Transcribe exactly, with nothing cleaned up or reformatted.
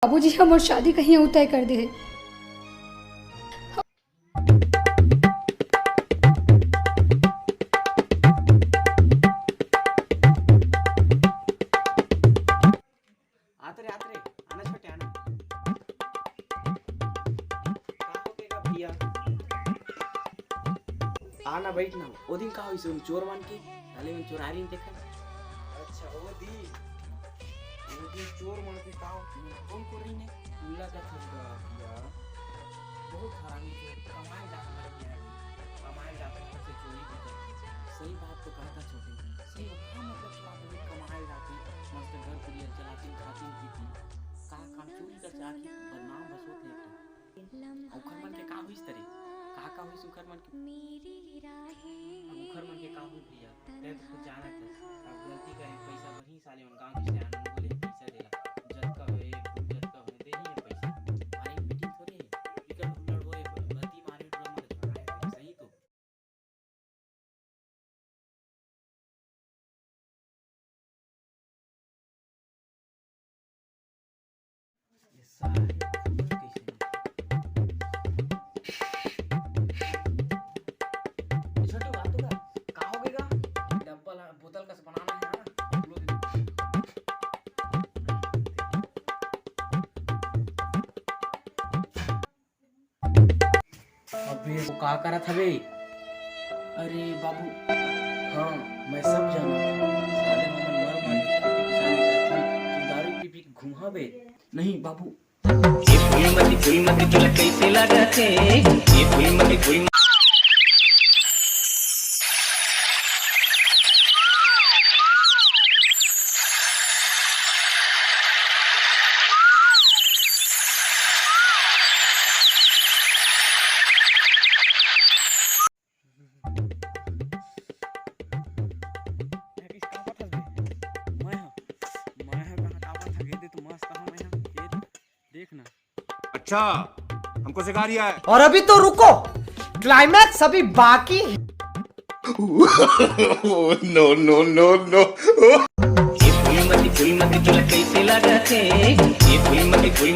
बाबूजी ह मोर शादी कहीं अउ तय कर दे हे। आत रे, आत रे, आना छोटे, आना। का हो गे गा भैया? आना, बैठ ना। ओ दिन का होइस, चोर मन के, साले मन चोरारी देखा। अच्छा, ओ दिन, ओ दिन चोर मन के का, कोन कोन रहिन हे? उल्ला का छोड़ दो भैया। बहुत हरामी थे, कमाए जात रहे हैं, कमाए जात रहे से चोरी भी करते। सही बात तो कहता छोटे। सही बात, का मतलब चोराते भी कमाए जाते, मस्त घर परिवार चलाते, खाते पीते। का काम चोरी का चाकी बदनाम बस होते हैं। अउ उखर मन के का होइस तरे? का का होइस उखर मन के? अब उखर मन के का होइस भैया? तै तो खुद जानत हस। अब गलती करे, पैसा बर ही साले मन गाँव के सियान मन बोले पैसा देला। जतका होए, तू जतका होए, दे ही है पैसा। मारे पीटी थोड़े है। बिकट हुल्लड़ होए, गलती मारे टूरा मन के झगड़ा है, सही तो। ये सारे कइसे? छोटू, बात तो कर। का हो गया? डब्बा ला, बोतल कस बनाना है ना? लो दे दे। अबे, वो का करत हवे? अरे बाबू, हाँ, मैं सब जानत हूँ। साले हमन मर मर के खेती किसानी करथन, तू दारू पी पी के घूमबे। नहीं बाबू। ये फूलमती, फूलमती तोला कैसे लागत है? ये फूलमती, फूल मैं ह, मैं ह कहाँ कावत ह, गेदे तो मस्त ह, मैं ह, गेद, देख ना। अच्छा, हमको सिखा रिया है। और अभी तो रुको, क्लाइमैक्स अभी बाकी है। No, no, no, no। ये फूलमती, फूलमती तोला कैसे लागत है? ये फूलमती, फूलमती